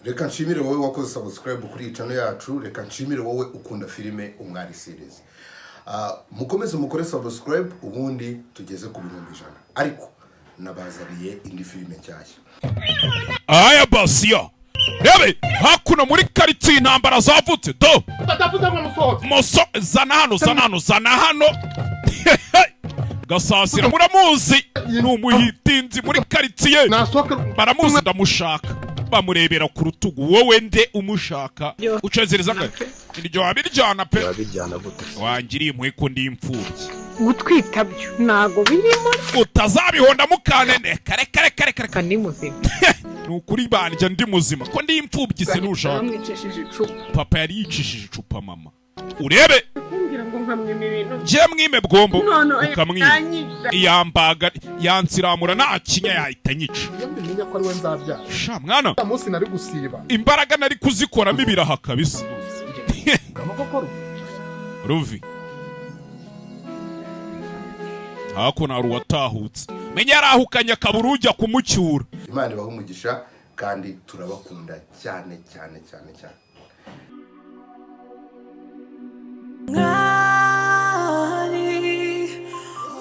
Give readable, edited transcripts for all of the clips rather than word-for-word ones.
Reka nshimire wowe wakoze subscribe kuri iyi channel yacu. Reka nshimire wowe ukunda filime Umwari Series. Mukomeze mukore subscribe, ubundi tugeze ku 100,000. Ariko nabazaniye indi filime nshyashya. Aya basiya, rebe hakuno muri karitsiye intambara zavutse do. Batavuze ngo musohotse. Moso, zana hano, zana hano, zana hano. Gasasira muramuzi, ni umuhitinzi muri karitsiye. Nasohoka. Baramuzi, ndamushaka. Bamurebera ku rutugu. Wowe nde umushaka? Ucezereza ngahe? Iryo wabiryana pe. Wabijyana gute? Wangiriye impuhwe ko ndi imfubyi. Gutwita byo ntago birimo. Utazabihonda mukanene. Kare kare kare kare. Reka ndi muzima. Ni ukuri banjye, ndi muzima ko ndi imfubyi, sinushaka. Bamwicishije icupa. Papa yari yicishije icupa mama, urebe. Kumbwira ngo nkamwima ibintu. Njye mwime bwombo. None. Ukamwima. Yanyica. Iyambaga yansiramura, nta kinya, yahita nyica. Iyo mbimenya ko ari we nzabyara, sha mwana, uriya munsi nari gusiba. Imbaraga nari kuzikoramo ibiraha kabisa. Ruvi hakuno hari uwatahutse, menya yarahukanye akabura ujya kumucyura. Imana ibahe umugisha kandi turabakunda cyane cyane cyane cyane. Mwari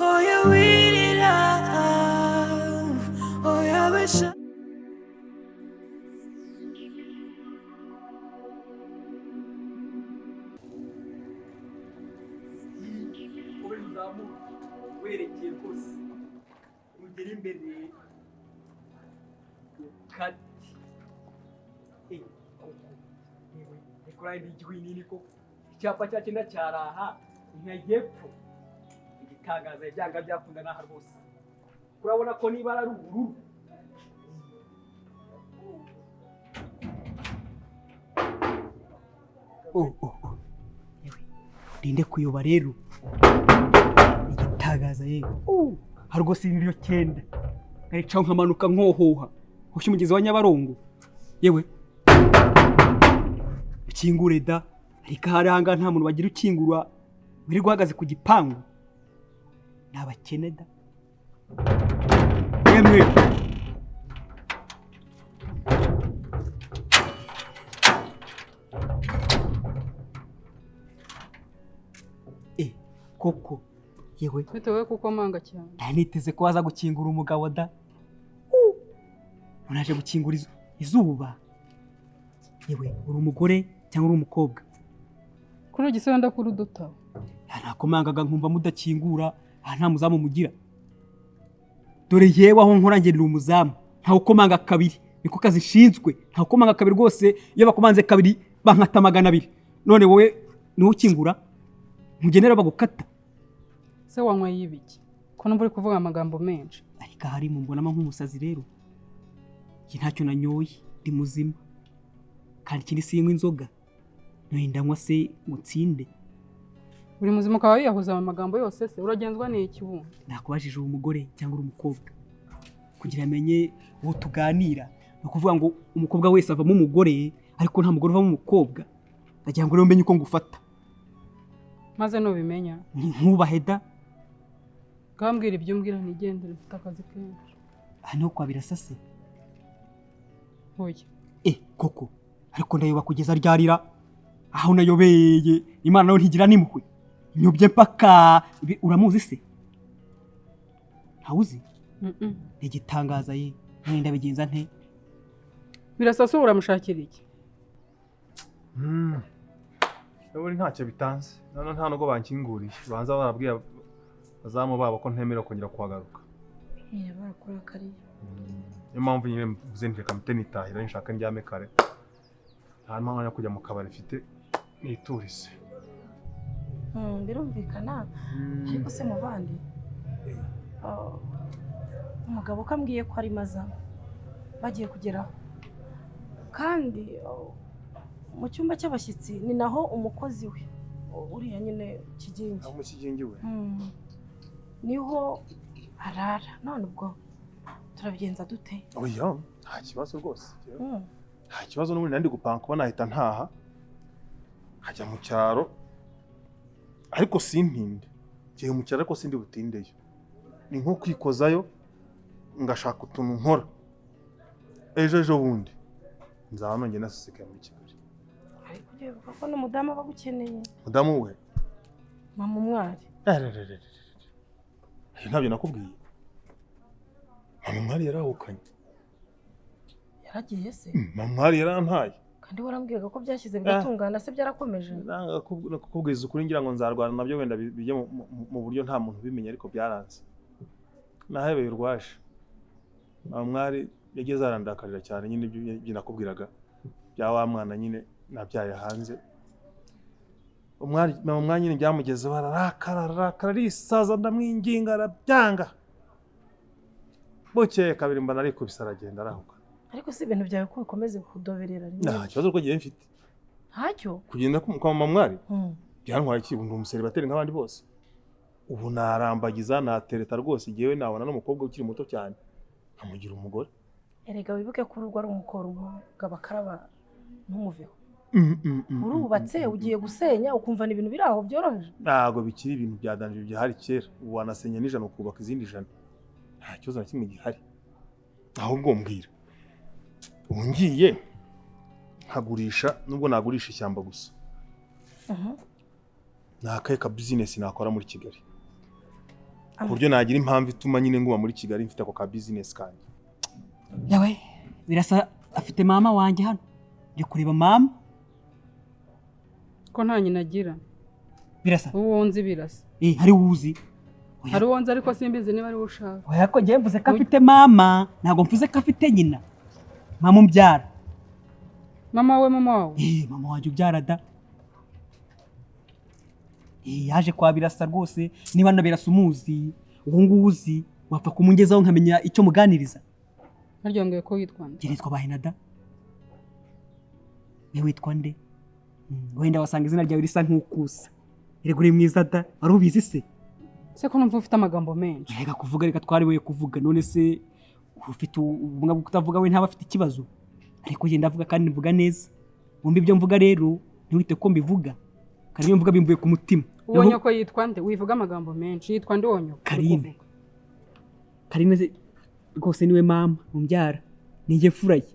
oya wirira oya besha. Ube uzamuke werekeye rwose, ugere imbere ukate. Koko yewe, reka uriya ni igihwinini koko. Icyapa cya cyenda cyaraha inka y'epfo, igitangaza byanga byakunda n'aha rwose. Urabona ko niba ari ubururu. Oh, oh, oh. Yewe, urinde kuyoba rero. Igitangaza yewe. Oh, hari rwose niryo cyenda nkaricaho nkamanuka nkohoha nkoshya umugezi wa Nyabarongo. Yewe, ukingure da. Ariko ahari ahangaha nta muntu wagira ukingura, wirirwa uhagaze ku gipangu, ni abakene da. Yemwe. Koko yewe. Bitewe kuko manga cyane. Nari niteze ko waza gukingura umugabo da. Unaje gukingura izuba. Yewe, uri umugore cyangwa uri umukobwa? Kuri uyu wenda kuri udutabo. Nakomangaga nkumva mudakingura. Aha nta muzamu mugira? Dore yewe, aho nkora ngenera umuzamu, ntawe ukomanga kabiri, niko kazi nshinzwe. Ntawe ukomanga kabiri rwose. Iyo bakomanze kabiri bankata 200. None wowe niwe ukingura, ntugenera bagukata. Se wanyweye ibiki ko numva uri kuvuga amagambo menshi? Ariko ahari mumbonamo nk'umusazi rero. Njye ntacyo nanyoye, ndi muzima. Kandi ikindi, sinywa inzoga. None ndanywa se ngo nsinde? Uri muzima ukaba wiyahuza mu magambo yose, se uragenzwa n'iki wundi? Nakubajije, uri umugore cyangwa uri umukobwa, kugira amenye uwo tuganira. Ni ukuvuga ngo umukobwa wese avamo umugore, ariko nta mugore uvamo umukobwa. Ndagira ngo rero umenye uko ngufata. Maze nubimenya? Nkubahe da. Ngambwira ibyo umbwira nigendere, mfite akazi kenshi. Aha niho kwa Birasase? Oya. Koko, ariko ndayoba kugeza ryarira? Aho nayobeye, Imana nayo ntigira n'impuhwe. Nyobye mpaka uramuzi se? Ntawuzi? Mm-mm. Ni igitangaza ye. None ndabigenza nte? Birasasa, uramushakira iki? Ubundi ntacyo bitanze. None nta nubwo bankinguriye, banza barabwiye abazamu babo ko ntemerewe kongera kuhagaruka. Nyine barakurakariye. Niyo mpamvu nyine mvuze nti reka mpite nitahira, nshaka ndyame kare, nta mpamvu yo kujya mu kabari mfite, niturize. Birumvikana. Ariko se muvandi, umugabo ko ambwiye ko ari maza bagiye kugeraho, kandi mu cyumba cy'abashyitsi ni naho umukozi we uriya nyine Kigingi. Aho mu Kigingi we? Niho arara. None ubwo turabigenza dute? Oya, nta kibazo rwose. Nta kibazo, n'ubundi nari ndi gupanga kuba nahita ntaha nkajya mu cyaro, ariko sintinde. Ngiye mu cyaro ariko sindi butindeyo, ni nko kwikozayo ngashaka utuntu nkora. Ejo ejo bundi Nzaba nongeye nasesekaye muri Kigali. Ariko ugiye ko n'umudamu aba agukeneye. Mudamu we? Mama Umwari. Erererere. Ntabyo nakubwiye. Mama Umwari yarahukanye. Yaragiye se? Mama Umwari yarantaye. Kandi warambwiraga ko byashyize bigatungana se, byarakomeje? Nanga kukubwiza ukuri ngira ngo nzarwana nabyo wenda bijye mu buryo nta muntu ubimenya, ariko byaranze. Nahebeye urwaje. Mama Umwari yageze arandakarira cyane nyine, ibyo nakubwiraga bya wa mwana nyine nabyaye hanze. Umwari, mama Umwari nyine byamugezeho ararakara, ararakara, arisaza, ndamwinginga arabyanga. Bukeye kabiri mbona arikubise aragenda arahuka. Ariko si ibintu byawe ko bikomeze kudoberera rimwe? Nta kibazo rwo ngiye mfite. Ntacyo? Kugenda kwa mama Mwari byantwaye iki? Ubu ndi umuseribateri nk'abandi bose. Ubu narambagiza, natereta rwose, igihe nabona n'umukobwa ukiri muto cyane nkamugira umugore. Erega wibuke ko urugo ari umukoro, umugabo akaraba ntumuveho. Urubatse ugiye gusenya ukumva ni ibintu biri aho byoroheje. Ntabwo bikiri ibintu bya danger byahari kera. Ubu wanasenya n'ijana ukubaka izindi ijana, nta kibazo na kimwe gihari. Ahubwo mbwira, ubu ngiye nkagurisha, nubwo nagurisha ishyamba gusa, ni akahe ka business nakora muri Kigali ku buryo nagira impamvu ituma nyine nguma muri Kigali mfite ako ka business kanjye? Yawe, Birasa afite mama wanjye hano, ndi kureba mama. Ko nta nyina agira. Birasa. Uwo nzi Birasa. Hari uwuzi? Hari uwo nzi ariko simbizi niba ari we ushaka. Oya, ko njyewe mvuze ko afite mama, ntabwo mvuze ko afite nyina. Mama umbyara. Mama we, mama wawe? Mama wanjye ubyara da. Yaje kwa Birasa rwose, niba na Birasa umuzi, uwo nguwo uzi, wapfa kumungezaho nkamenya icyo muganiriza. Harya mbwiye ko witwa nde? Njye nitwa Bahinada. Wewe witwa nde? Wenda wasanga izina ryawe risa nk'ukusa. Erega uri mwiza da, wari ubizi se? Se ko numva ufite amagambo menshi. Reka kuvuga, reka twari kuvuga. None se ufite ubumuga bwo kutavuga we ntaba afite ikibazo? Ariko njye ndavuga kandi mvuga neza. Wumva ibyo mvuga rero, ntiwite ko mbivuga. Kandi iyo mvuga bimvuye ku mutima. Uwo nyoko yitwa nde? Wivuga amagambo menshi. Yitwa nde uwo nyoko? Karine. Karine rwose niwe mama umbyara. Ni njye mfura ye.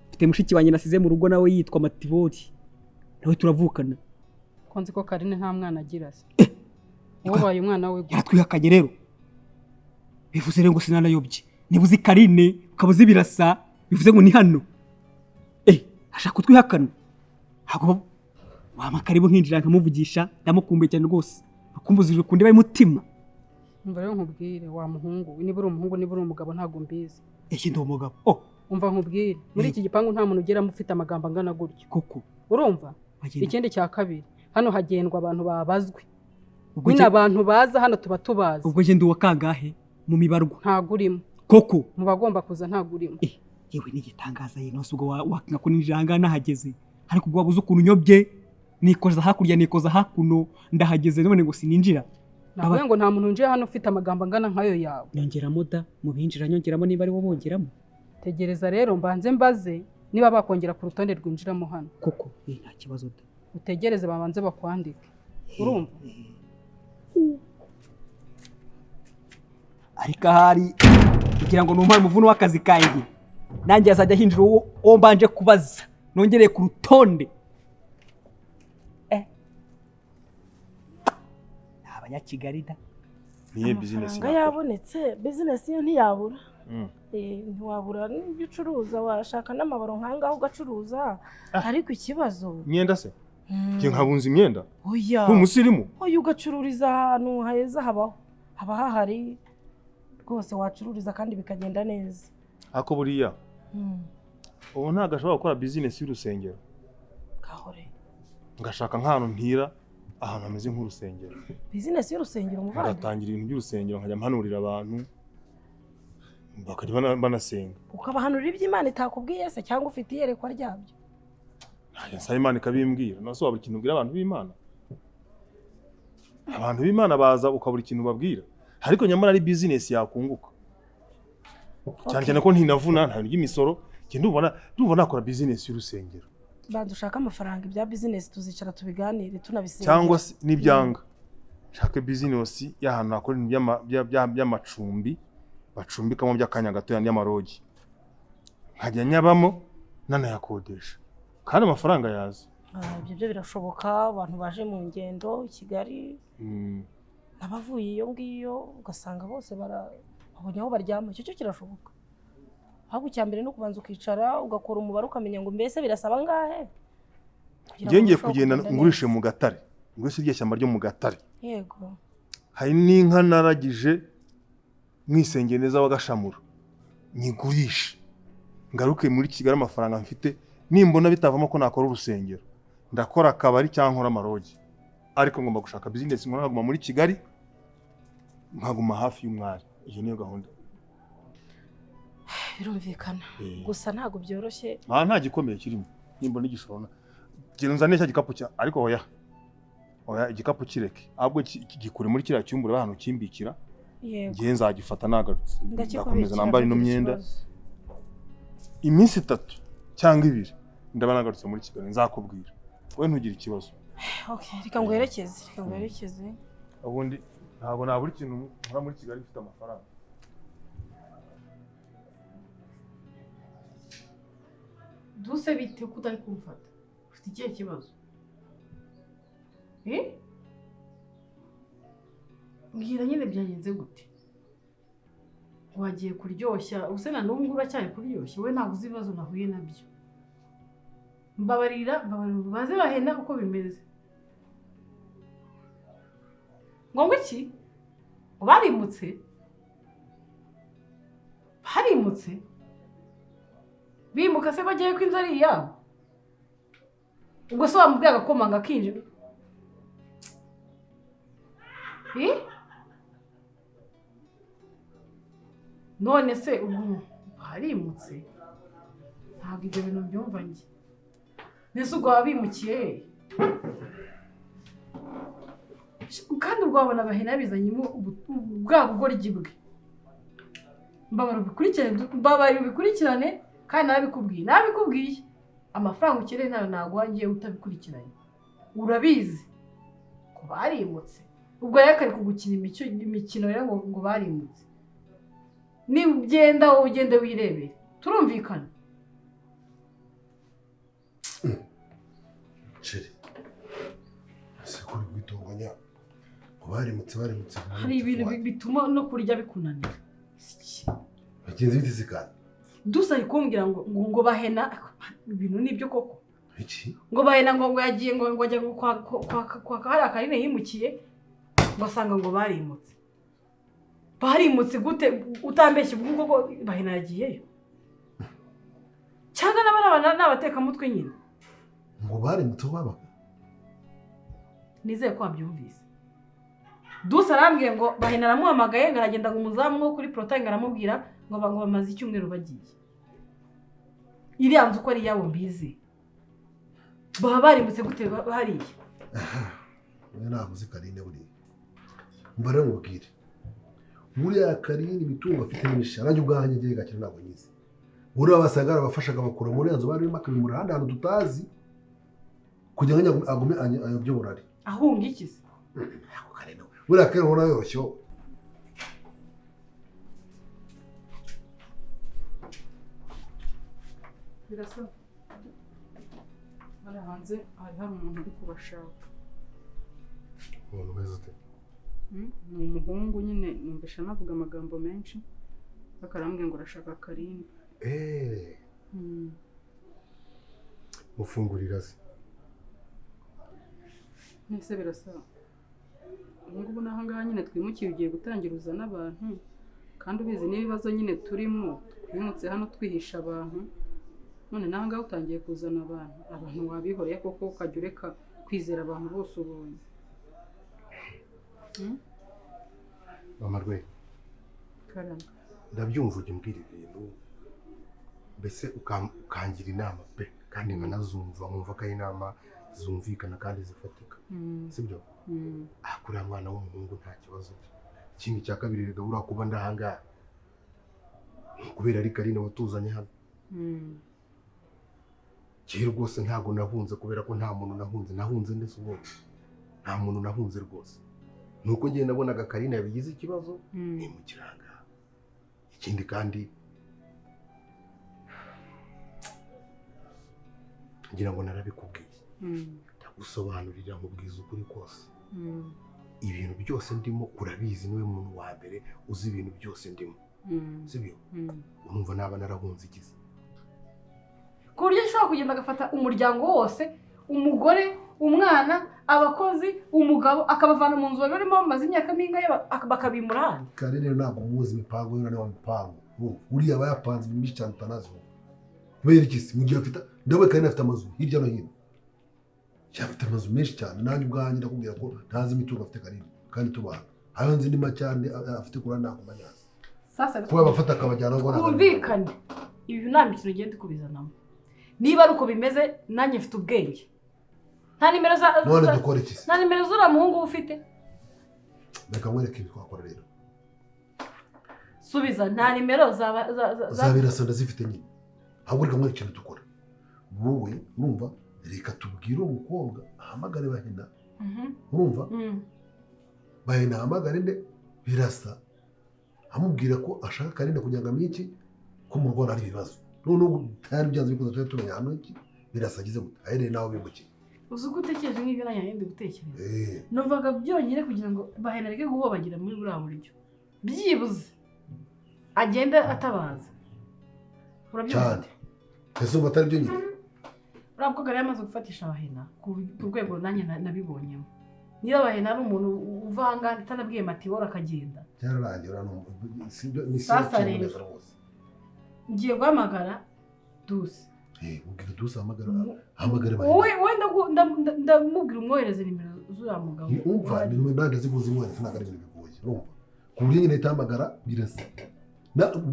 Mfite mushiki wanjye nasize mu rugo nawe yitwa Matibori. Nawe turavukana. Ko nzi ko Karine nta mwana agira se. Wowe umwana we yaratwihakanye rero. Bivuze rero ngo sinanayobye. Niba uzi Karine ukaba uzi Birasa, bivuze ngo ni hano. Ashaka kutwihakana. Ntabwo wama karibu nkinjira nkamuvugisha, ndamukumbuye cyane rwose. Ukumbuze kundeba y'umutima. Umva rero nkubwire wa muhungu, niba uri umuhungu niba uri umugabo ntabwo mbizi. Iki ndi umugabo. Umva nkubwire, muri iki gipangu nta muntu ugeramo ufite amagambo angana gutyo. Koko. Urumva? Ikindi cya kabiri, hano hagendwa abantu babazwe. Nyine abantu baza hano tuba tubazi. Ubwo nje ndi uwa kangahe mu mibarwa? Ntago urimo. Koko. Mu bagomba kuza ntago urimo. Yewe n'igitangaza ye, nose ubwo wakanga ko ninjira aha ngaha nahageze. Ariko ubwo wabuze ukuntu unyobye, nikoza hakurya nikoza hakuno, ndahageze none ngo sininjira. Navuye ngo nta muntu winjiye hano ufite amagambo angana nkayo yawe. Nyongeramo da, mu binjira nyongeramo niba ari bo bongeramo. Tegereza rero mbanze mbaze niba bakongera ku rutonde rwinjiramo hano. Koko, nta kibazo da. Utegereze babanze bakwandike. Urumva? Ariko ahari kugira ngo numare umuvuno w'akazi kanjye, nanjye azajya hinjira uwo mbanje kubaza, nongereye ku rutonde. Abanyakigali da. Niye business amafaranga yabonetse, business yo ntiyabura. Ntiwabura n'ibyo ucuruza, washaka n'amabaro nkangaho ugacuruza. Ariko ikibazo imyenda se? Ngiye nkabunza imyenda? Oya. Umusirimu? Oya, ugacururiza ahantu heza habaho. Haba hahari rwose wacururiza kandi bikagenda neza. Ako buriya. Ubu ntago ashobora gukora business y'urusengero. Kahore. Ngashaka nk'ahantu ntira, ahantu hameze nk'urusengero. Business y'urusengero muvandi? Ngatangira ibintu by'urusengero nkajya mpanurira abantu bakajya banasenga. Ukabahanurira iby'Imana itakubwiye se cyangwa ufite iyerekwa ryabyo? Ntajya nsaba Imana ikabimbwira. Nase wabura ikintu ubwira abantu b'Imana? Abantu b'Imana baza ukabura ikintu ubabwira. Ariko nyamara ari business yakunguka. Cyane cyane ko ntinavuna, nta bintu by'imisoro, njye ndumva nakora business y'urusengero. Banza ushaka amafaranga, ibya business tuzicara tubiganire tunabisengera. Cyangwa se nibyanga nshake business y'ahantu nakora ibintu by'amacumbi bacumbikamo by'akanya gato y'amarogi, nkajya nyabamo Nanayakodesha kandi amafaranga yaza. Ibyo byo birashoboka, abantu baje mu ngendo i Kigali n'abavuye iyo ngiyo ugasanga bose babonye aho baryama, icyo cyo kirashoboka. Ahubwo icya mbere ni ukubanza ukicara ugakora umubare ukamenya ngo mbese birasaba angahe. Njye ngiye kugenda ngurishe mu Gatare, ngurishe iryo shyamba ryo mu Gatare. Yego. Hari n'inka naragije mwisengeye neza w'agashamura, nyigurishe ngaruke muri Kigali amafaranga mfite, nimbona bitavamo ko nakora urusengero ndakora akabari cyangwa nkora amarogi, ariko ngomba gushaka business nkora nkaguma muri Kigali, nkaguma hafi y'umwari. Iyo niyo gahunda. Birumvikana gusa ntago byoroshye. Nta gikomeye kirimo, nimbona igishoro genda nzane cya gikapu cya, ariko oya oya igikapu kireke, ahubwo gikure muri kiriya cyumba urebe ahantu kimbikira. Ngiye nzagifata nagarutse, ndakomeza nambara ino myenda iminsi 3 cyangwa 2 ndaba nagarutse muri Kigali, nzakubwira wowe ntugire ikibazo. Okay, reka nguherekeze, reka nguherekeze. Ubundi ntabwo nabura ikintu nkora muri Kigali mfite amafaranga. Duse bite ko utari kumfata? Ufite ikihe kibazo? Mbwira nyine byagenze gute? Wagiye kuryoshya, ubuse na n'ubu ngubu uracyari kuryoshya, wowe ntabwo uzi ibibazo nahuye nabyo. Mbabarira, mbabarira, baze bahena uko bimeze. Ngo iki? Ngo barimutse? Barimutse? Bimuka se bagiye ko inzu ari iyabo? Ubwo se wamubwiye agakomanga akinjira? None se ubwo barimutse? Ntabwo ibyo bintu byumva njye. Nese ubwo wabimukiye he? Kandi ubwo wabona bahena bizanyemo bwa bugoryi bwe. Mbabara ubikurikirane, kandi nabikubwiye. Amafaranga ukeneye nayo ntabwo ngiye utabikurikiranye. Urabizi ko barimutse. Ubwo rero kari kugukina imikino rero ngo barimutse. Niba ugenda wowe ugende wirebere. Turumvikana. Chere. Sekuri kwitonganya ngo barimutse. Hari ibintu bituma no kurya bikunanira. Bagenzi biteze kandi. Dusa kumbwira ngo bahena ibintu nibyo koko. Iki? Ngo bahena ngo yagiye ngo ajya kwa hariya Karine yimukiye ngo asanga ngo barimutse. Barimutse gute utambeshye ubwo koko bahena yagiyeyo? Cyangwa n'abana n'abatekamutwe nyine. Ngo barimutse baba. Nizeye ko wabyumvise. Dusa arambwiye ngo bahena aramuhamagaye ngo aragenda ngo umuzamu wo kuri Protain ngo aramubwira ngo bamaze icyumweru bagiye. Iriya nzu uko ari iyabo mbizi. Baba barimutse gute hariya? Oya ntabwo uzi Karine buriya. Mbara nkubwire. Buriya Karine imitungo afite myinshi, nanjye ubwanjye ngiye gakira ntabwo nyizi. Buriya basaga arabafashaga bakura muri ya nzu barimo akabimura ahandi hantu tutazi kugira ngo agume ayobye uburari. Ahunga iki se? Ako Karine we. Buriya Karine ubona yoroshye wowe. Birasa. Hariya hanze hari umuntu uri kubashaka. Umuntu umeze ute? Ni umuhungu nyine numvisha anavuga amagambo menshi, bakarambwira ngo arashaka Karine. Mufungurira se. Nese birasa. Ubu ngubu naho ngaha nyine twimukiye ugiye gutangira uzana abantu, kandi ubizi n'ibibazo nyine turimo, twimutse hano twihisha abantu. None naho ngaho utangiye kuzana abantu wabihoreye koko ukajya ureka kwizera abantu bose ubonye. Mama rwe. Karame. Ndabyumva ujya umbwira ibintu mbese ukangira inama pe, kandi nkanazumva nkumva ko ari inama zumvikana kandi zifatika. Sibyo? Kuriya mwana w'umuhungu nta kibazo. Ikindi cya kabiri rega buriya kuba ndahangaha kubera ari Karine watuzanye hano. Kera rwose ntabwo nahunze kubera ko nta muntu nahunze ndetse ubundi nta muntu nahunze rwose. Nuko ngiye nabonaga Karine yabigize ikibazo nimukiranga. Ikindi kandi Ngira ngo narabikubwiye, ndagusobanurira nkubwiza ukuri kose. Ibintu byose ndimo urabizi, niwe muntu wa mbere uzi ibintu byose ndimo, sibyo? Urumva naba narahunze igize ku buryo ashobora kugenda agafata umuryango wose, umugore, umwana, abakozi, umugabo, akabavana mu nzu bari barimo bamaze imyaka mingahe, bakabimura hano. Kare rero ntabwo muzi imipango y'uriya wa mipango. Uriya aba yapanze ibintu byinshi cyane utanazi wowe. Kubera iki se? Mu gihe afite, ndabona Karine afite amazu hirya no hino. Afite amazu menshi cyane, nanjye ubwanjye ndakubwira ko ntazi imitungo afite Karine kandi tubana. Ayo nzi ni make cyane afite kuri ntabwo manyazi. Sasa kuba abafata akabajyana ngo twumvikane, ibi nta mikino ugenda kubizanamo. Niba ari uko bimeze nanjye mfite ubwenge. Nta nimero za none dukora iki se? Nta nimero z'uriya muhungu ufite? Reka nkwereke ibi twakora rero. Subiza, nta nimero za Birasa ndazifite nyine. Ahubwo reka nkwereke ikintu dukora. Wowe urumva, reka tubwire uwo mukobwa ahamagare Bahena. Urumva? Bahena ahamagare nde? Birasa. Amubwira ko ashaka Karine kugira ngo amenye iki ko mu Rwanda hari ibibazo. Noneho tayari byanze bikunze tujye tumenya hano iki Birasa agize gute, ahereye n'aho bimukiye. Uzi uko utekereje nk'ibyo nanjye nari ndi gutekereza. Numvaga byonyine kugira ngo Bahena areke guhobagira muri buriya buryo, byibuze agende atabaza. Urabyumva? Cyane. Ese ubu atari byo nyine? Uriya mukobwa yari yamaze gufatisha Bahena ku rwego nanjye nabibonyemo. Niba Bahena ari umuntu uvanga atanabwiye Matibora akagenda. Byararangiye uriya ni Sasa rero ngiye guhamagara Dusi. Ubwira Dusi ahamagare Bahena. Wowe ndamubwira umwohereze nimero z'uriya mugabo. Umva nimero ndaziguze umwohereze, ntabwo ari ibintu bigoye. Urumva? Ku buryo nyine ahita ahamagara Birasa.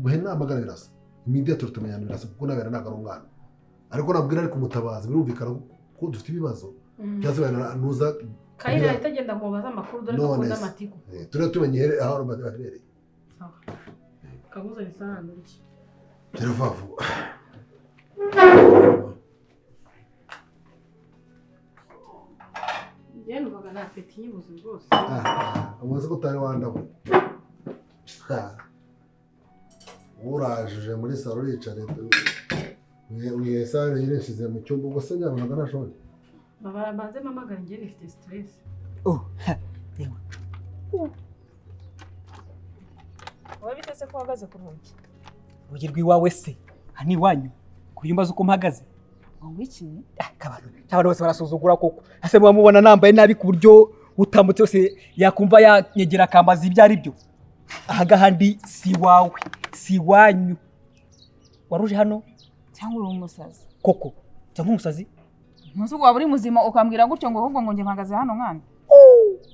Bahena ahamagara Birasa. Imidi turamenya Birasa kuko nawe ntabwo ari umwana. Ariko nabwira ari kumutabaza birumvikana ko dufite ibibazo. Cyangwa se Bahena nuza Karine ahita agenda kumubaza amakuru dore ko akunda amatiku. Turiya tumenye aho baherereye. Sawa. Kaguza isahani urye. Gira vuba vuba. Njye numvaga nta peti nyibuze rwose. Umaze ko utari wandabona. Urajije muri salo uricare. Wihe sale nyine nshyize mu cyumba ubwo se nyabonaga nashonje. Babara mbanze mpamagara njye nifite stress. Yewe. Wowe bite se ko uhagaze ku rugi? Urugi rw'iwawe se? Aha ni iwanyu? Ku buryo mbaza uko mpagaze? Ngo iki? Abantu bose barasuzugura koko. Ese muba mubona nambaye nabi ku buryo utambutse wese yakumva yanyegera akambaza ibyo ari byo. Aha ngaha ndi si iwawe, si iwanyu. Waruje hano? Cyangwa uri umusazi? Koko, nsa nk'umusazi? Ntuzi waba uri muzima ukambwira gutyo ngo ahubwo ngo njye mpagaze hano nkanda.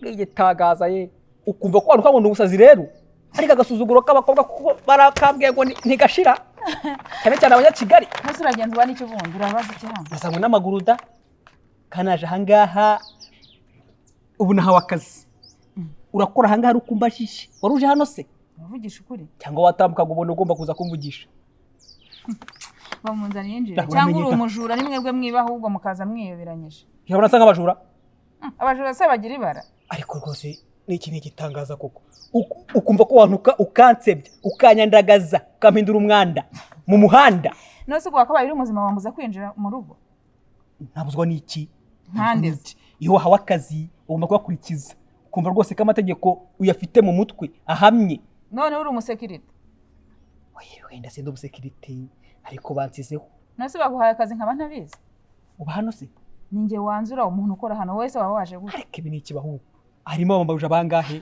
Ngitangaza ye. Ukumva ko waruka ngo ni umusazi rero? Ariko agasuzuguro k'abakobwa kuko barakambwiye ngo ntigashira. Cyane cyane abanyakigali. Ntuzi uragenzwa n'icyo ubundi urabaza iki hano? Nasangwe n'amaguru da. Kanaje aha ngaha ubu nahawe akazi. Urakora aha ngaha ari ukumbajije. Waruje hano se? Uravugisha ukuri? Cyangwa watambukaga ubona ugomba kuza kumvugisha. Bamunzaniye yinjira. Cyangwa uri umujura ni mwebwe mwiba ahubwo mukaza mwiyoberanyije. Urabona nsa nk'abajura? Abajura se bagira ibara. Ariko rwose niki ni igitangaza koko. Ukumva ko wantuka ukansebya, ukanyandagaza, ukampindura umwanda mu muhanda. None se wakabaye uri muzima wambuza kwinjira mu rugo? Ntabuzwa n'iki? Nkande. Iyo wahawe akazi ugomba kubakurikiza. Ukumva rwose ko amategeko uyafite mu mutwe ahamye. None uri umusekirite? Oye, wenda sindi umusekirite ariko bansizeho. None se baguhaye akazi nkaba ntabizi? Uba hano se? Ninjye wanzura umuntu ukora hano wese waba waje gute? Ariko ibi ni ikibaho. Harimo abambaje bangahe?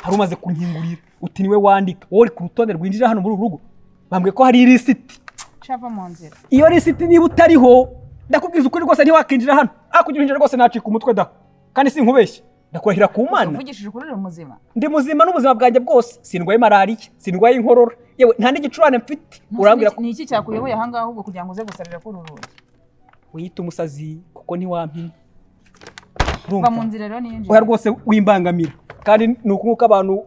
Hari umaze kunkingurira uti niwe wandika. Wowe uri ku rutonde rwinjira hano muri uru rugo. Bambwiye ko hari ilisiti. Shava mu nzira. Iyo lisiti niba utariho ndakubwiza ukuri rwose ntiwakinjira hano. Akugira injira rwose nacika umutwe da. Kandi sinkubeshye. Ndakurahira ku Mana. Uvugishije ukuri uri muzima. Ndi muzima n'ubuzima bwanjye bwose. Sindwaye malaria, sindwaye inkorora. Yewe nta n'igicurane mfite. Urambwira ko ni iki cyakuyoboye aha ngaha ahubwo kugira ngo uze gusarira kuri uru rugi? Wiyita umusazi kuko ntiwampima. Va mu nzira rero niyinjira. Oya rwose wimbangamira. Kandi ni ukunguka abantu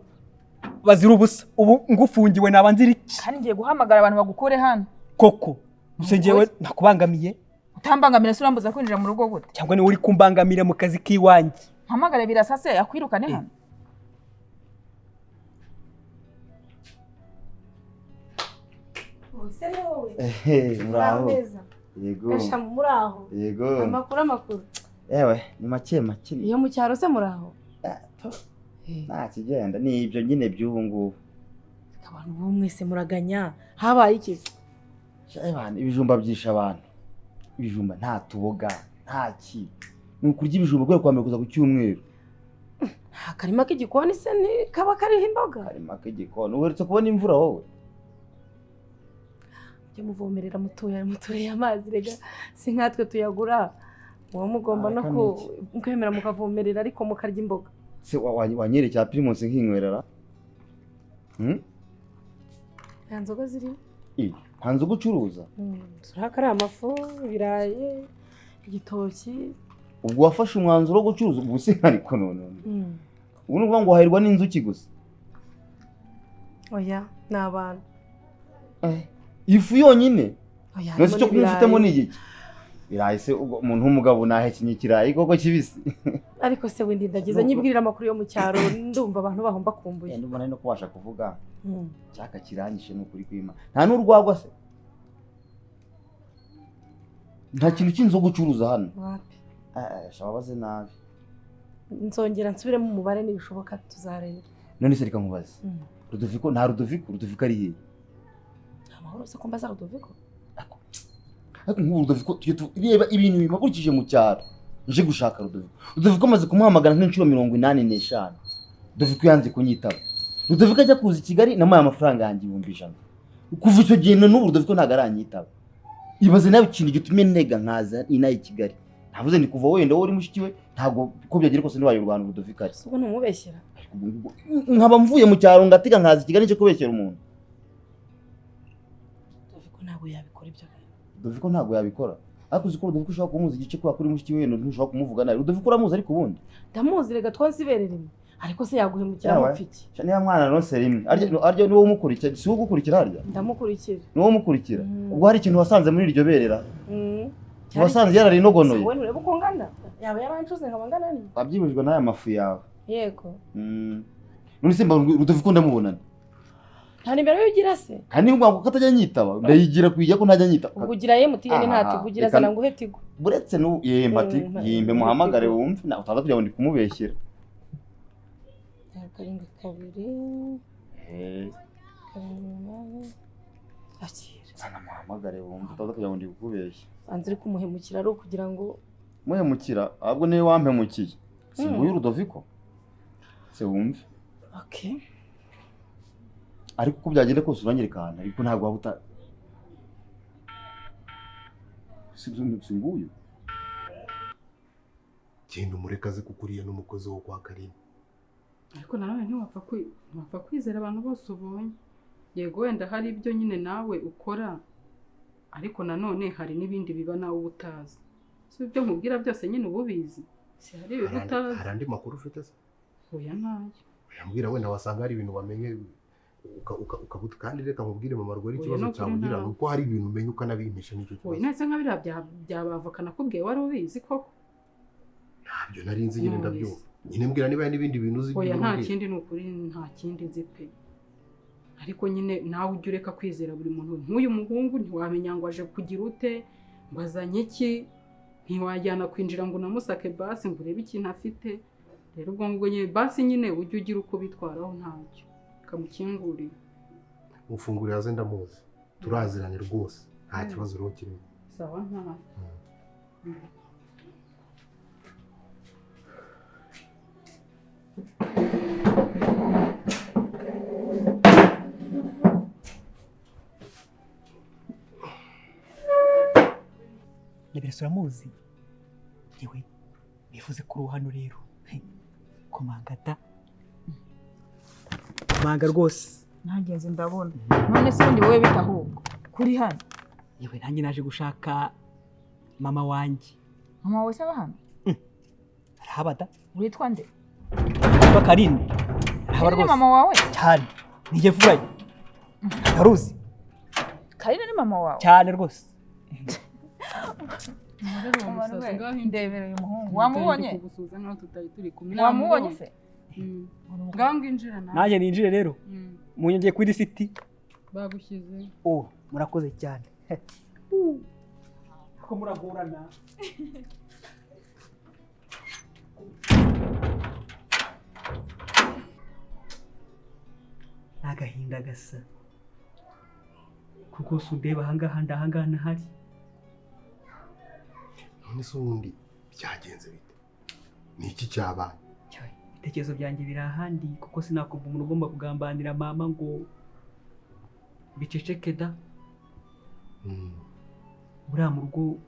bazira ubusa. Ubu ngufungiwe naba nzira iki? Kandi ngiye guhamagara abantu bagukure hano. Koko nsegewe nakubangamiye. Utambangamira se urambuza kwinjira mu rugo gute? Cyangwa ni uri kumbangamira mu kazi kiwanjye? Mpamagare Birasa se akwirukane hano. Ose wowe. Muraho. Yego. Gasha muri aho. Yego. Amakuru amakuru. Ewe, ni make make. Iyo mu cyaro se muri aho? Nta kigenda, ni ibyo nyine by'ubu ngubu. Abantu bo mwese muraganya, habaye iki? Abantu ibijumba byisha abantu. Ibijumba nta tuboga, nta ki. Ni ukurya ibijumba guhera kwa mbere kuza ku cyumweru. Akarima k'igikoni se ni kaba kariho imboga? Akarima k'igikoni, uherutse kubona imvura wowe? Mujye muvomerera mutuye amazi rega, si nkatwe tuyagura. Muba mugomba no kwemera mukavomerera ariko mukarya imboga. Se wanyerekera Primus nkinywerera? Nta nzoga zirimo? Nta nzoga ucuruza? Turahaka ari amafu, ibirayi, igitoki. Ubwo wafashe umwanzuro wo gucuruza ubu se ariko none. Ubu ni ukuvuga ngo wahirwa n'inzuki gusa. Oya, ni abantu. Ifu yonyine? None se icyo kunywa ufitemo ni igiki? Ibirayi se umuntu w'umugabo nahekenye ikirayi koko kibisi. Ariko se windi ndagize nyibwirira amakuru yo mu cyaro ndumva abantu bahomba kumbuye. Ndumva nari no kubasha kuvuga. Cyaka kiranyishe ni ukuri kwima. Nta n'urwagwa se? Nta kintu cy'inzoga ucuruza hano. Wapi? Shababaze nabi. Nzongera nsubiremo umubare nibishoboka tuzareba. None se reka nkubaze. Rudoviko nta Rudoviko, Rudoviko ari he? Amahoro se ko mbaza Rudoviko? Ariko nk'ubu Rudoviko tujye tureba ibintu bimakurikije mu cyaro. Nje gushaka Rudoviko. Rudoviko amaze kumuhamagara nk'inshuro 85. Rudoviko yanze kunyitaba. Rudoviko ajya kuza i Kigali namuhaye amafaranga yanjye 100,000. Kuva icyo gihe n'ubu Rudoviko ntabwo aranyitaba. Ibaze nawe ikintu gitumye ntega nkaza inaha i Kigali. Navuze ni kuva wenda wowe uri mushiki we ntabwo ko byagera kose ntiwaye urwanda Rudoviko ari. Ubwo ntumubeshyera. Nkaba mvuye mu cyaro ngatega nkaza i Kigali nje kubeshyera umuntu. Rudoviko ntabwo yabikora ibyo bintu. Rudoviko ntabwo yabikora. Ariko uzi ko Rudoviko ushobora kumuzi igice kubera ko uri mushiki we ntushobora kumuvuga nabi. Rudoviko uramuzi ariko ubundi? Ndamuzi rega twonsibere rimwe. Ariko se yaguhemukira mupfiki? Niba mwana nonse rimwe. Arya ni wowe umukurikira, si wowe ugukurikira harya? Ndamukurikira. Ni wowe umukurikira. Ubwo hari ikintu wasanze muri iryo berera? Wasanze yararinogonoye. Wowe ntureba uko ngana? Yaba yarancuze nkaba ngana ni? Wabyibujwe n'aya mafu yawe. Yego. None se Rudoviko ndamubonana. Nta nimero ugira se? Kandi ngo ko atajya nyitaba, ndayigira kwijya ko ntajya nyitaba. Ubwo ugira MTN nta Tigo ugira zana nguhe Tigo. Buretse n'ubu yemba Tigo, yembe muhamagare wumve na utaza kugira ngo ndi kumubeshyera. 7 2 7 8 akira. Zana muhamagare wumve utaza kugira ngo ndi kukubeshya. Anze uri kumuhemukira ari kugira ngo muhemukira ahubwo niwe wampemukiye. Si nguyu Rudoviko? Se wumve. Okay. Ariko uko byagenda kose uranyereka ahantu ariko ntabwo waba uta si nguyu. Genda umureke aze kukuriya n'umukozi wo kwa Karine. Ariko nanone ntiwapfa kwizera abantu bose ubonye. Yego wenda hari ibyo nyine nawe ukora ariko nanone hari n'ibindi biba nawe utazi. Si ibyo nkubwira byose nyine ububizi. Si hari ibyo utazi. Hari andi makuru ufite se? Oya ntayo. Uyambwira wenda wasanga hari ibintu wamenye ukabuta kandi reka nkubwire mama rwari ikibazo cyawe ugira nuko hari ibintu umenye ukanabimpisha nicyo kibazo. Oya nese nka biriya byabavoka nakubwiye wari ubizi koko? Ntabyo nari nzi nyine ndabyumva. Nyine mbwira niba n'ibindi bintu uzi. Oya nta kindi ni ukuri nta kindi nzi pe. Ariko nyine nawe ujye ureka kwizera buri muntu. Nk'uyu muhungu ntiwamenya ngo aje kugira ute, ngo azanye iki, ntiwajyana kwinjira ngo unamusake basi ngo urebe ikintu afite. Rero ubwo ngubwo nyine basi nyine ujye ugira uko bitwaraho ntacyo. Kamukingurire. Mufungurire aze ndamuzi. Turaziranye rwose. Nta kibazo rero kirimo. Sawa nta. Nyaberese uramuzi? Yewe bivuze kuri hano rero. Komanga da. Komanga rwose. Ntagenze ndabona. None se undi wowe bita ahubwo kuri hano? Yewe nanjye naje gushaka mama wanjye. Mama wawe se aba hano? Arahaba da. Witwa nde? Witwa Karine. Arahaba rwose. Mama wawe? Cyane. Ni Furayi. Ndaruzi. Karine ni mama wawe? Cyane rwose. Ndebera uyu muhungu. Wamubonye? Wamubonye se? Ngaho nginjira nawe. Nanjye ninjire rero. Munyongeye kuri city. Bagushyize. Oh, murakoze cyane. Ariko muragorana. Agahinda gasa. Kuko sundeba ahangaha ndahangaha ntahari. None se ubundi byagenze bite? Ni iki cyabaye? Ibitekerezo byanjye biri ahandi kuko sinakumva umuntu ugomba kugambanira mama ngo biceceke da. Buriya mu rugo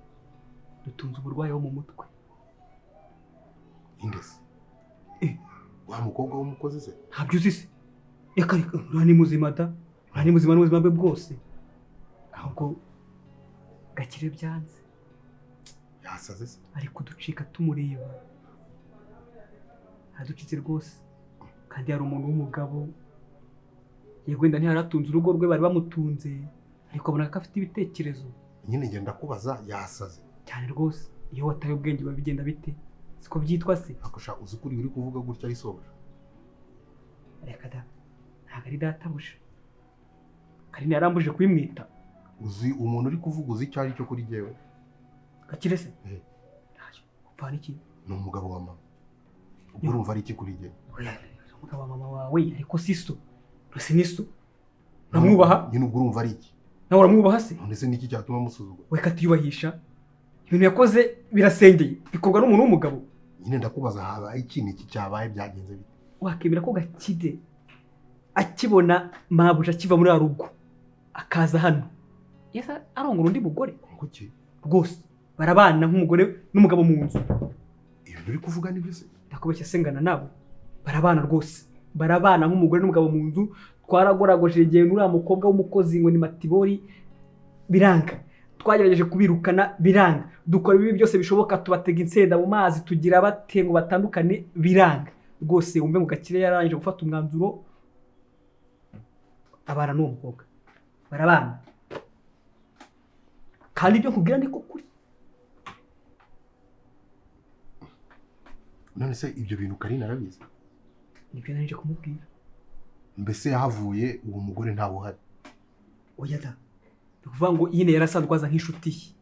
dutunze uburwayi wo mu mutwe. Indese wa mukobwa w'umukozi se? Ntabyo uzi se? Reka reka, uriya ni muzima da, uriya ni muzima n'ubuzima bwe bwose. Ahubwo Gakire byanze. Yasaze se? Ari kuducika tumureba. Aducitse rwose. Kandi hari umuntu w'umugabo. Yego wenda ntiyaratunze urugo rwe bari bamutunze, ariko abona ko afite ibitekerezo. Nyine ngenda kubaza yasaze. Cyane rwose, iyo wataye ubwenge biba bigenda bite? Siko byitwa se? Akusha uzi kuri uri kuvuga gutya ari sobuja. Reka da. Ntabwo ari databuja. Karine yarambuje kwimwita. Uzi umuntu uri kuvuga uzi icyo ari cyo kuri jewe? Gakire se? Ntacyo. Upfana iki? Ni umugabo wa mama. Ubwo urumva ari iki kuri jewe? Oya, umugabo wa mama wawe ariko si so. Rose ni so. Uramwubaha? Nyine ubwo urumva ari iki? Nawe uramwubaha se? None se niki cyatuma musuzugura? We katiyubahisha. Ibintu yakoze birasengeye, bikorwa n'umuntu w'umugabo. Nyine ndakubaza habaye iki, niki cyabaye byagenze bite? Wakemera ko Gakire akibona mabuja akiva muri rugo akaza hano yesa arongora undi mugore? Kuki? Rwose barabana nk'umugore n'umugabo mu nzu. Ibintu uri kuvuga ni byose? Ndakubeshya se ngana nabo barabana rwose, barabana nk'umugore n'umugabo mu nzu. Twaragoragoje igihe nuriya mukobwa w'umukozi ngo ni Matibori biranga, twagerageje kubirukana biranga, dukora ibibi byose bishoboka, tubatega insenda mu mazi tugira bate ngo batandukane biranga. Rwose wumve ngo Gakire yarangije gufata umwanzuro abana n'uwo mukobwa barabana. Kandi ibyo nkubwira niko kuri. None se ibyo bintu Karine arabizi? Nibyo narije kumubwira. Mbese yahavuye uwo mugore ntawe uhari? Oya da. Ni ukuvuga ngo nyine yarasanzwe aza nk'inshuti ye.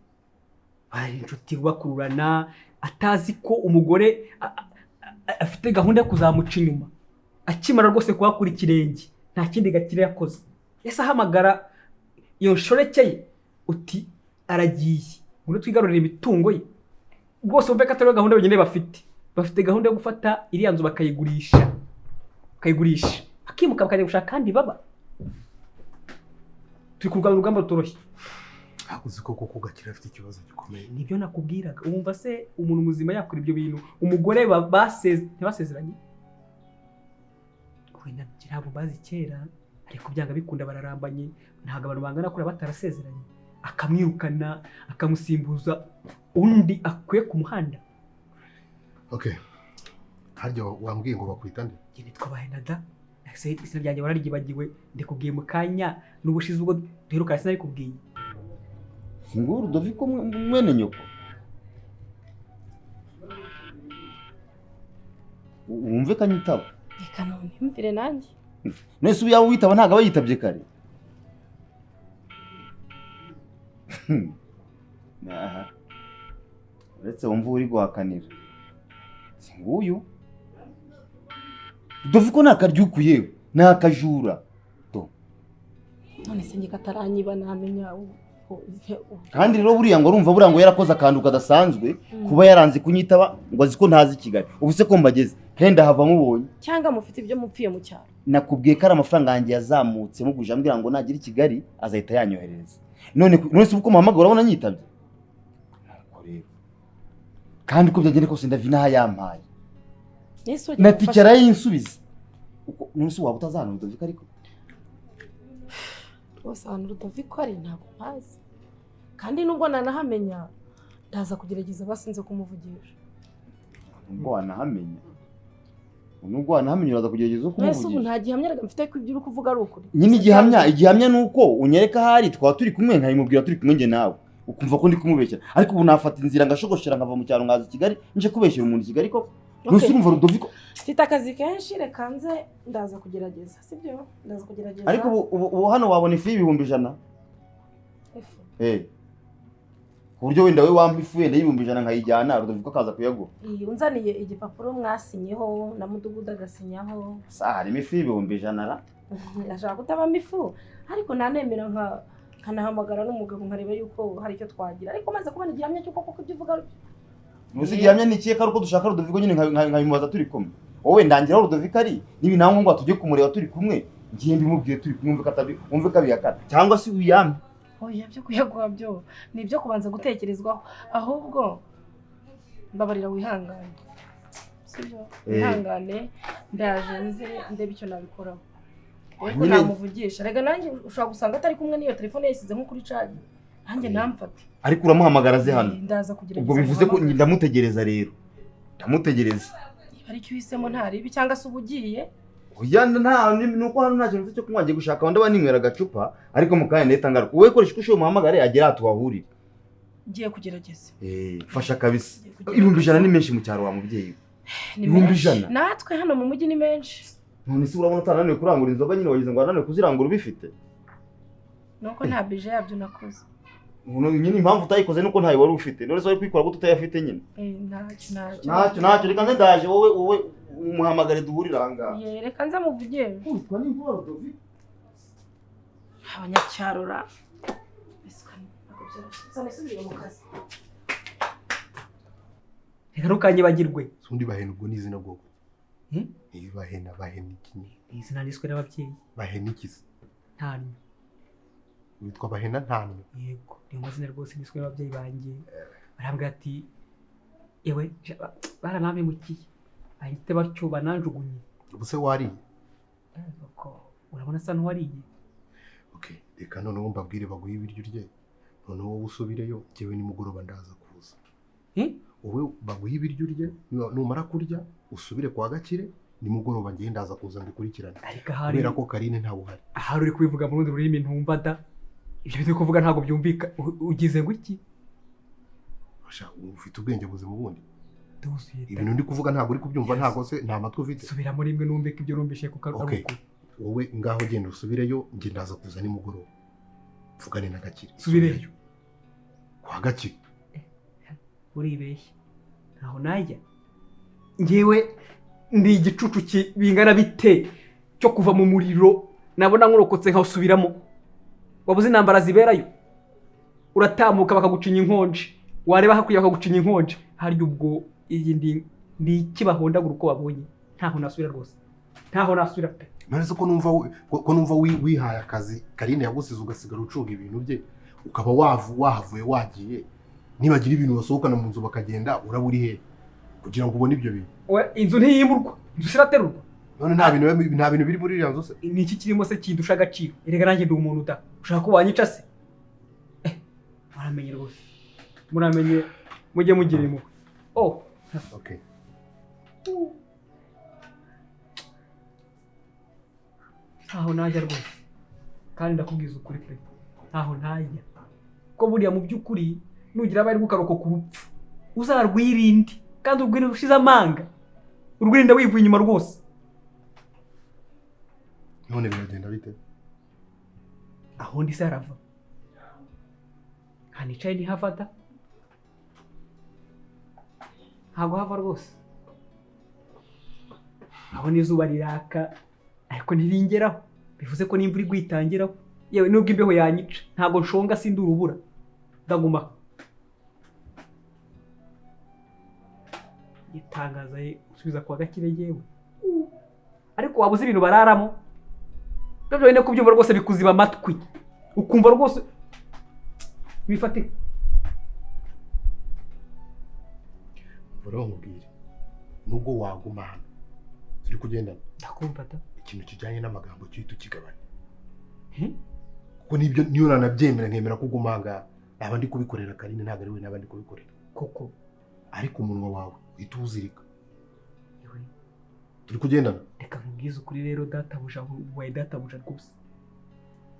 Bari inshuti bakururana, atazi ko umugore afite gahunda yo kuzamuca inyuma. Akimara rwose kuhakura ikirenge nta kindi Gakire yakoze. Ese ahamagara iyo nshoreke ye uti aragiye ngo twigarurire imitungo ye. Rwose wumve ko atari gahunda yonyine bafite. Bafite gahunda yo gufata iriya nzu bakayigurisha. Bakayigurisha. Bakimuka bakajya gushaka kandi baba. Turi kurwana urugamba rutoroshye. Uzi ko koko Gakire afite ikibazo gikomeye. Nibyo nakubwiraga. Wumva se umuntu muzima yakora ibyo bintu? Umugore ntibasezeranye? Wenda ntabwo bazi kera, ariko byanga bikunda bararambanye, ntabwo abantu bangana kure batarasezeranye. Akamwirukana, akamusimbuza undi akwiye ku muhanda. Okay. Harya wambwiye ngo bakwita nde? Njye nitwa Bahenada. Ese izina ryanjye wararyibagiwe? Ndikubwiye mu kanya n'ubushize ubwo duherukana sinarikubwiye. Nguyu Rudoviko mwene nyoko. Wumve kanyitaba. Reka none mvire nanjye. Nese ubu yaba witaba ntago aba yitabye kare. Aha. Uretse wumva uri guhakanira. Si nguyu. Rudoviko nakaryukuye, nakajura. To. None se njye kataranyiba namenya. Kandi rero buriya ngo urumva buriya ngo yarakoze akantu kadasanzwe kuba yaranze kunyitaba ngo azi ko ntazi Kigali. Ubu se ko mbageze kenda hava mubonye. Cyangwa mufite ibyo mupfiye mu cyaro? Nakubwiye ko ari amafaranga yanjye yazamutse muguje ambwira ngo nagira i Kigali azahita yanyoherereza. None se uko muhamagara urabona nyitabye? Nuko rero kandi uko byagenda kose ndavina aha yampaye. Na tike arayinsubiza. None se waba utazana Rudoviko ariko? Rwose ahantu Rudoviko ari ntabwo mpazi. Kandi nubwo nanahamenya ndaza kugerageza basinze kumuvugisha. Nubwo wanahamenya. Nubwo wanahamenya uraza kugerageza kumuvugisha. Nese ubu nta gihamya mfite ko ibyo uri kuvuga ari ukuri. Nyine igihamya nuko unyereka ahari twaba turi kumwe nkayimubwira turi kumwe nge nawe. Ukumva ko ndi kumubeshyera. Ariko ubu nafata inzira ngashogoshera nkava mu cyaro nkaza i Kigali nje kubeshyera umuntu i Kigali koko. Nuse urumva Rudoviko? Mfite akazi kenshi reka nze ndaza kugerageza, sibyo? Ndaza kugerageza. Ariko ubu hano wabona ifi y'ibihumbi 100. Ifi? Eh. Ku buryo wenda we wampa ifu wenda y'100,000 nkayijyana Rudoviko akaza kuyaguha. Iyi unzaniye igipapuro mwasinyeho na mudugudu agasinyaho. Sa harimo ifu y'100,000 ra? Ashaka kutabamo ifu ariko nanemera nka nkanahamagara n'umugabo nkareba yuko hari icyo twagira, ariko maze kubona igihamya cy'uko koko ibyo uvuga. Muzi igihamya ni ikihe? Ko dushaka Rudoviko nyine nkabimubaza turi kumwe. Wowe ndangira aho Rudoviko ari, niba nta ngombwa tujye kumureba turi kumwe, ngiye mbimubwiye turi kumwe, wumve ko abihakana cyangwa se uyampe. Oya byo kuyaguha byo ni ibyo kubanza gutekerezwaho, ahubwo mbabarira wihangane, sibyo? Wihangane ndaje nze ndebe icyo nabikoraho. Ariko namuvugisha rega nanjye ushobora gusanga atari kumwe n'iyo telefone yayisize nko kuri charge, nanjye ntamfate. Ariko uramuhamagara aze hano? Ndaza kugerageza. Ubwo bivuze ko ndamutegereza rero, ndamutegereza. Niba aricyo uhisemo ntaribi cyangwa se uba ugiye. Oya nta nuko hano nta kintu cyo kunywa, ngiye gushaka ndaba ninywera agacupa, ariko mu kanya ndahita ngaruka. Wowe koresha uko ushoboye umuhamagare agere aha tuhahurire. Ngiye kugerageza. Fasha kabisa. 100,000 ni menshi mu cyaro wa mubyeyi. 100,000. Natwe hano mu mujyi ni menshi. None se urabona utananiwe kurangura inzoga nyine wagize ngo wananiwe kuzirangura ubifite? Nuko nta bije yabyo nakoze. Nyine impamvu utayikoze nuko ntayo wari ufite. None se wari kwikora gute utayafite nyine? Ntacyo ntacyo reka nze ndaje, wowe umuhamagare duhurire aha ngaha. Reka nze muvuge. Utwa ni inkuba Rudoviko. Abanyacyaro ra. Reka ntukanyibagirwe. Undi Bahena ubwo ni izina bwoko. Ni Bahena, Bahena iki? Ni izina niswe n'ababyeyi. Bahena iki se? Ntanyo. Witwa Bahena Ntanyo? Yego, ni amazina rwose niswe n'ababyeyi banjye. Barambwira ati ewe baranampemukiye. Bahite batyo bananjugunye. Ubu se wariye? Urabona asa n'uwariye. Okay, reka noneho mbabwire baguhe ibiryo urye. Noneho wowe usubireyo, njyewe nimugoroba ndaza kuza. Wowe baguhe ibiryo urye, numara kurya usubire kwa Gakire, nimugoroba ngiye ndaza kuza mbikurikirane. Kubera ko Karine ntawe uhari. Ahari uri kubivuga mu rundi rurimi ntumva da. Ibyo biri kuvuga ntabwo byumvika. Ugize ngo iki? Asha, ufite ubwenge buzima ubundi. Ibintu ndi kuvuga ntabwo uri kubyumva, ntabwo se nta matwi ufite. Subira muri imwe numve ko ibyo numvishe kuko ari uko. Wowe ngaho genda usubireyo, ngiye ndaza kuza nimugoroba. Mvugane na Gakire. Subireyo. Kwa Gakire. Uribeshye. Ntaho najya. Ngewe ndi igicucu bingana bite cyo kuva mu muriro nabona nkurokotse nkawusubiramo. Wabuze intambara ziberayo. Uratamuka bakagucinya inkonje. Wareba hakurya bakagucinya inkonje. Harya ubwo iyi ndi iki bahondagura uko babonye. Ntaho nasubira rwose. Ntaho nasubira pe. None se ko numva wihaye akazi Karine yagusize ugasigara ucunga ibintu bye, ukaba wahavuye wagiye, nibagira ibintu basohokana mu nzu bakagenda, uraba uri he kugira ngo ubone ibyo bintu? Inzu ntiyimurwa, inzu iraterurwa. None nta bintu biri muri iriya nzu se? Ni iki kirimo se kindusha agaciro? Erega nanjye ndi umuntu da. Ushaka ko wanyica se? Muramenye rwose. Muramenye mujye mugira impuhwe. Oh, okay. Ntaho najya rwose. Kandi ndakubwiza ukuri pe. Ntaho ntajya. Ko buriya mu by'ukuri nugira abari gukarokoka urupfu, uzarwirinde kandi urwirinde ushize amanga. Urwirinde wivuye inyuma rwose. None biragenda bite? Aho ndi se harava. Hanicaye ntihavada. Ntabwo hava rwose. Aho n'izuba riraka ariko ntiringeraho. Bivuze ko n'imvura igwitangiraho. Yewe nubwo imbeho yanyica ntabwo nshonga sindi urubura. Ndaguma. Gitangaza ye usubiza kwa Gakire yewe. Ariko wabuze ibintu bararamo. Byo byonyine kubyumva rwose bikuziba amatwi. Ukumva rwose bifatika. Mvura nkubwire. Nubwo waguma hano turi kugendana. Ndakumva da. Ikintu kijyanye n'amagambo cyo tukigabanya. Kuko nibyo niyo nanabyemera nkemera kuguma ngaha. Naba ndi kubikorera Karine ntabwo ari we naba ndi kubikorera. Koko. Ariko umunwa wawe uhita uwuzirika. Turi kugendana. Reka nkubwize ukuri rero databuja, waye databuja rwose.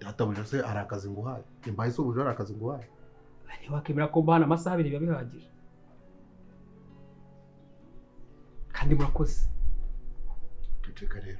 Databuja se hari akazi nguhaye? Imbaye se ubuja hari akazi nguhaye? Ntiwakemera ko mbana amasaha abiri biba bihagije. Kandi murakoze. Ceceka rero.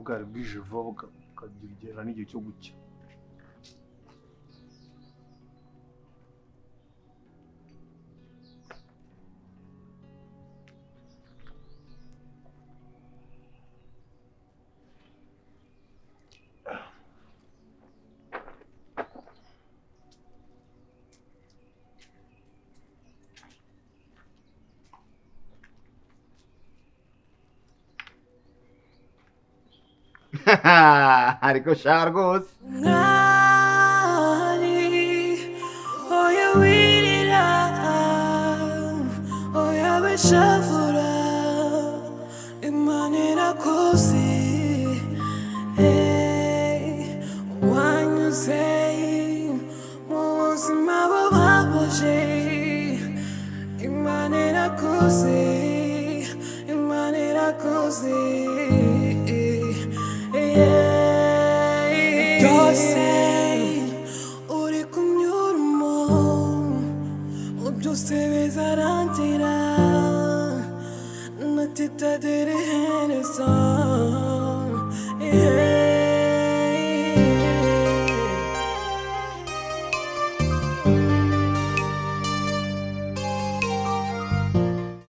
Bwari bwije vuba bukagera n'igihe cyo gucya. Ariko sha rwose Mwari oya wirira, oya wishavura, Imana irakuzi. Hey, wanyuze mu buzima bubabaje, Imana irakuzi, Imana irakuzi. Byose uri kunyuramo, byose bizarangira, natitagera iherezo. Yeah.